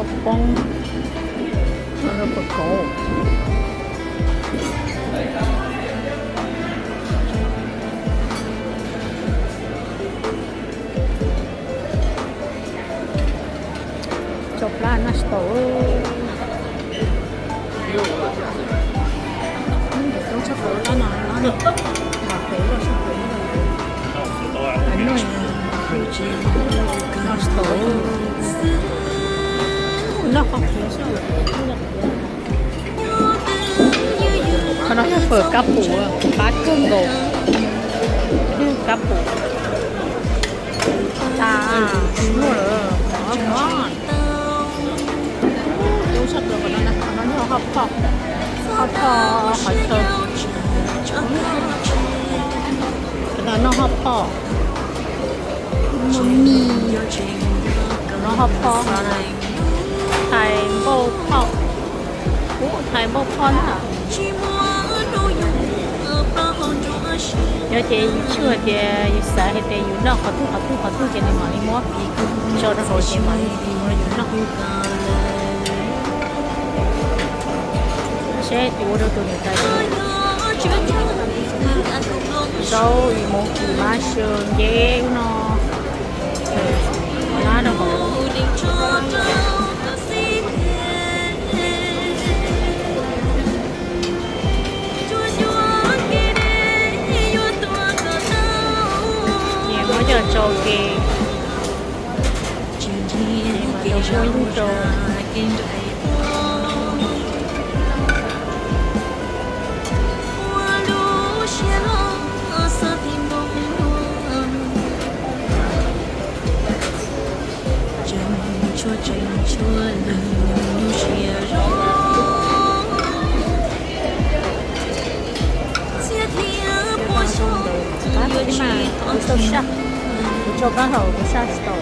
Poob, no puas kauv. Cov plab noj tsis tau. Toob tshaj plaws lab no, lab no, nqa pem loj tshaj plaws. Noj tsis tau. Noj qhov qhiav xwb. Qhov no yog fawm kab pum, pab kawg nkaus. Kab pum, tas, muaj lawm. Toob tshaj plaws qhov no, qhov no yog hot pot, hot pot qhov chaw. Qhov no noj hot pot, muaj mis, qhov no hot pot, thais npauj phoj, thais npauj phoj na. Yog ces yus tsis hais tias yus xav hais tias yus noj qhov twg qhov twg qhov twg ces nws mam li muab tso rau hauv ces mam li ua yus noj. Seb tus ua rau tus niam tais. Zaub imoos kis mab sw nceb no, lab rau hauv. Ces muab coj tsau ke, ces mam rau muab ib rau. Tab sis mas kuv tau saj, kuv tso kab hauv kuv saj tsis tau.